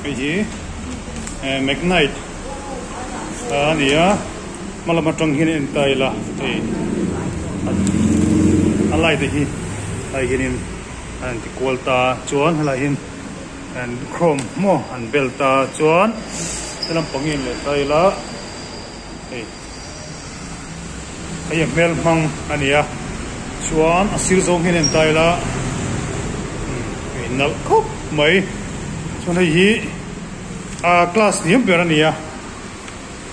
Hei hi Magnite a ni a, hma lam atang hian en ta ila hei a light te hi helai hianin a rawn ti kual ta chuan helai hian chrome maw an bel ta chuan helam pang hi en leh ta ila hei. Hei a hmel hmang a ni a, chuan a sir zawng hian en ta ila hei nalh khawp mai, chuan hei hi a class hniam ber a ni a,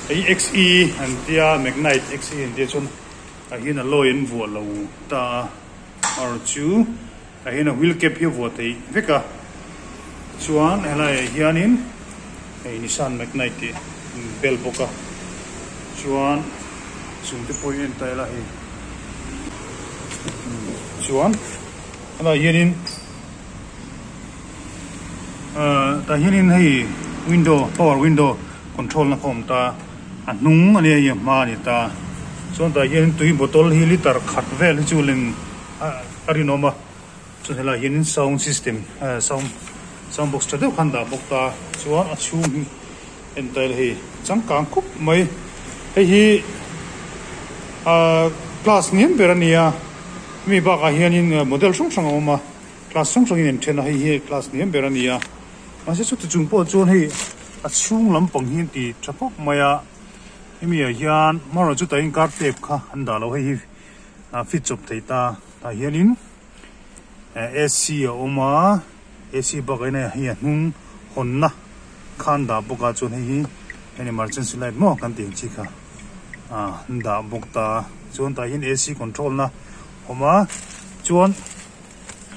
hei xe an tia magnite xe an tia chuan tah hian a lawi an vuah lo ta a, erawh chu tah hian a wheel cap hi a vuah theih vek a, chuan helaiah hianin. Hei Nissan Magnite tih an bel bawk a, chuan chung te pawh hi en ta ila hei chuan helaiah hianin ahh tah hianin hei window power window control na kha a awm ta a hnung a nia hei a hma a ni ta chuan tah hian tui bottle hi liter khat vel hi chu lem a rinawm a. Chuan helaiah hianin sound system eh sound sound box tha deuh khan dah bawk ta chuan a chhung hi en ta ila hei changkang khawp mai hei hi ahh class hniam ber a ni a hemi bakah hianin model hrang hrang a awm a class hrang hrangin an then a hei hi class hniam ber a ni a mahse chuti chung pawh chuan hei a chhung lampang hi an ti tha khawp mai a hemi ah hian hmanraw chutah hian car tape kha an dah lo hei hi a fit chawp thei ta tah hianin AC a awm a AC bakah hian hei a hnung hawnna kha an dah bawk a chuan hei hi an emergency light maw kan tih ang chi kha ah an dah bawk ta chuan tah hian AC control na awm a chuan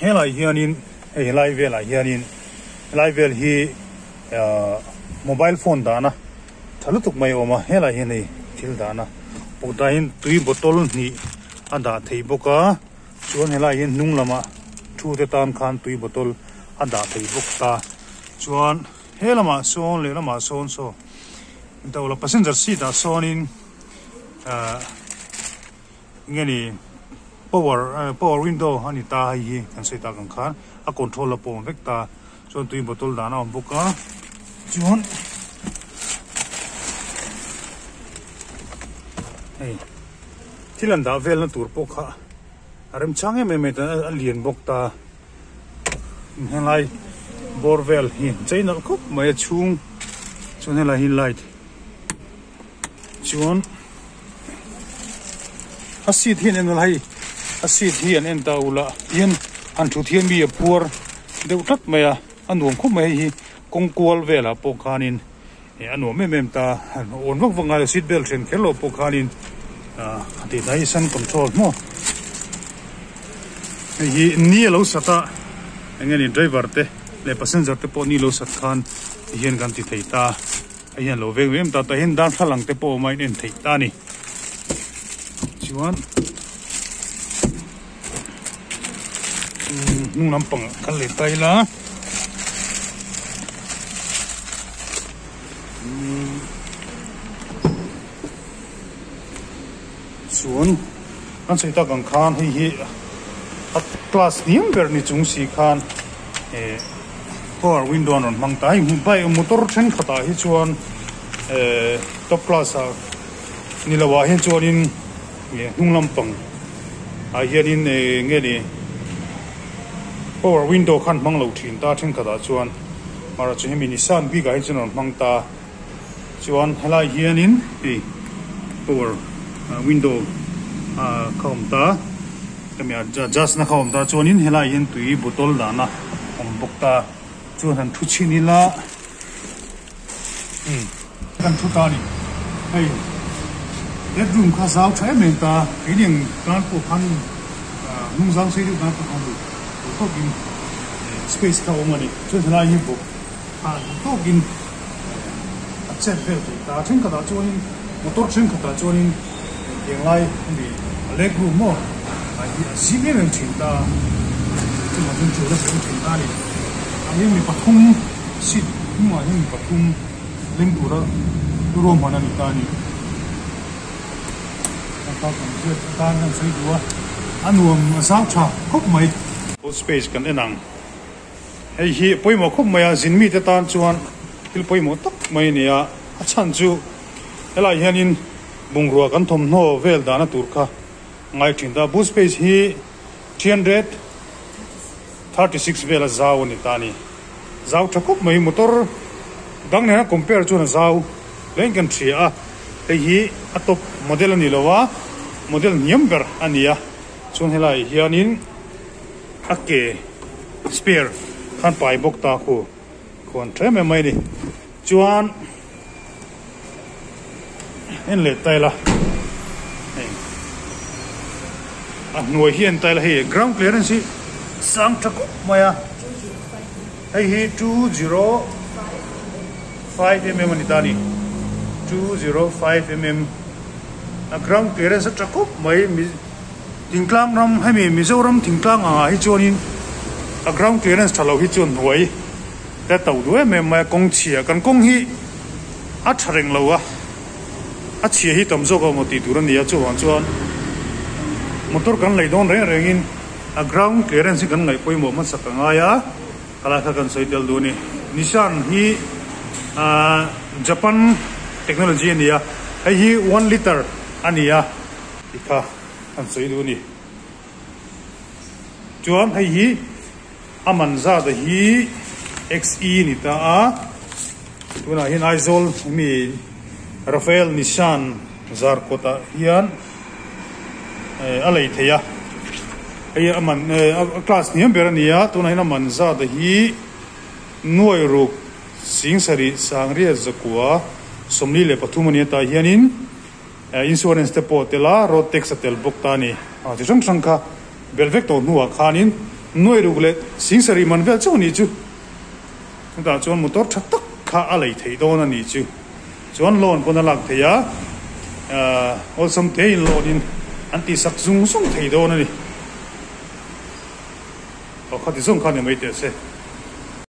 helaiah hianin hei helai velah hianin helai vel hi ahh mobile phone dahna tha lutuk mai a awm a helaiah hian hei thil dahna pawh hian tui bottle hnih a dah thei bawk a chuan helaiah hian hnung lamah thu te tan khan tui bottle a dah thei bawk ta chuan he lamah sawn lehlamah sawn saw engtawh passenger seat ah sawnin ahh. Nge ni power power window a ni ta hei hi kan sawi tak ang khan a control a pawm vek ta chuan tui bottle dan a awm bawk a chuan hei thil an dah velna tur pawh kha a remchang em em a lian bawk ta helai bawr vel hi chei nalh khawp mai a chhung chuan helai hi light. Chuan a seat hi an en hei a seat hi an en ta ula tihian han thut hian mi a phuar deuh tlat mai a a nuam khawp mai hei hi kawng kual velah pawh khanin eh a nuam em em ta awn vak vak ngai lo seat belt hren kher lo pawh khanin ah a tih dan hi sun control maw hei hi ni a lo sat a eng nge ni driver te leh passenger te pawh ni lo sat khan tihian kan ti thei ta. Hei hian lo veng ve em ta tah hian darthlalang te pawh a awm a in en theih ta a ni chuan hnung lampang ah kal leh ta ila chuan kan sawi tak ang khan hei hi a class hniam ber ni chung si khan eh. Power window an rawn hmang ta a, hei bike motor thenkhat ah hi chuan ehh top class ah ni lo ah hian chuanin ih hnung lampang ah hianin ih nge ni power window khan hmang lo thin ta thenkhat ah chuan mara chu hemi Nissan bik ah hi chuan an rawn hmang ta chuan helai hianin hei power window ah kha awm ta. Hemi a just na kha awm ta chuanin helaiah hian tui bottle dahna awm bawk ta chuan han thu chhin ila umm kan thu ta a ni hei bedroom kha zau tha em em ta keini ang tan pawh khan ah hnung zau sei deuh tan pawh khan duh tawkin space kha a awm a ni chuan helai hi bawk ah duh tawkin a chet vel thei ta thenkhatah chuanin motor thenkhatah chuanin engtiang lai hemi a leg room maw ah hi a zim em em thin ta chungah chuan tul a hrem thin ta a ni ah hian mi pathum seat hnungah hian mi pathum leng tura ruahman a ni ta a ni a kan hriat atan kan sawi duh a a nuam a zau tha khawp mai. Boot space kan en ang. Hei hi pawimawh khawp mai a, zin mite tan chuan. thil pawimawh tak mai a ni a, a chhan chu helaiah hianin bungrua kan thawmhnaw vel dahna tur kha ngai thin ta. Boot space hi 336 vela zau a ni ta a ni. Zau tha khawp mai motor dang nena compare chuan a zau hle in kan hria a, hei hi a top model a ni lo a, model hniam ber a ni a, chuan helaiah hianin a ke spare khan pai bawk ta khu khuan tha em em mai a ni. Chuan en leh ta ila hei a hnuai hi en ta ila hei ground clearance hi sang tha khawp mai a hei hi 205 mm a ni ta a ni 205 mm a ground clearance a tha khawp mai thingtlang ram hemi Mizoram thingtlang angah hi chuanin a ground clearance tha lo hi chuan hnuai Ka to duh em em mai a, kawng chhia kan kawng hi a tha reng lo a, a chhia hi tam zawk a maw tih tur a ni a, chuvang chuan motor kan lei dawn reng rengin a ground clearance hi kan ngaih pawimawh hmasak a ngai a, khalai kha kan sawi tel duh a ni. Nissan hi ahh Japan technology a ni a, hei hi one litre a ni a tih kha kan sawi duh a ni. Chuan hei hi. A man zat a hi XE ni ta a, tunah hian Aizawl mi Rafael Nissan zar kawtah hian a lei thei a, hei a man a class hniam ber a ni a, tunah hian a man zat a hi nuai ruk singsarih sangriat zakua 43 a ni a, tah hianin insurance te pawh a tel a, road tax a tel bawk ta a ni, chi hrang hrang kha. Bel vek tawh hnuah khanin nuai ruk leh singsarih man vel chauh a nih chu. Chutah chuan motor tha tak kha a lei theih dawn a nih chu. Chuan loan pawn a lak theih a, awlsam tein loan in an tihsak zung zung thei dawn a ni. Aw khati zawng kha ni mai teh se.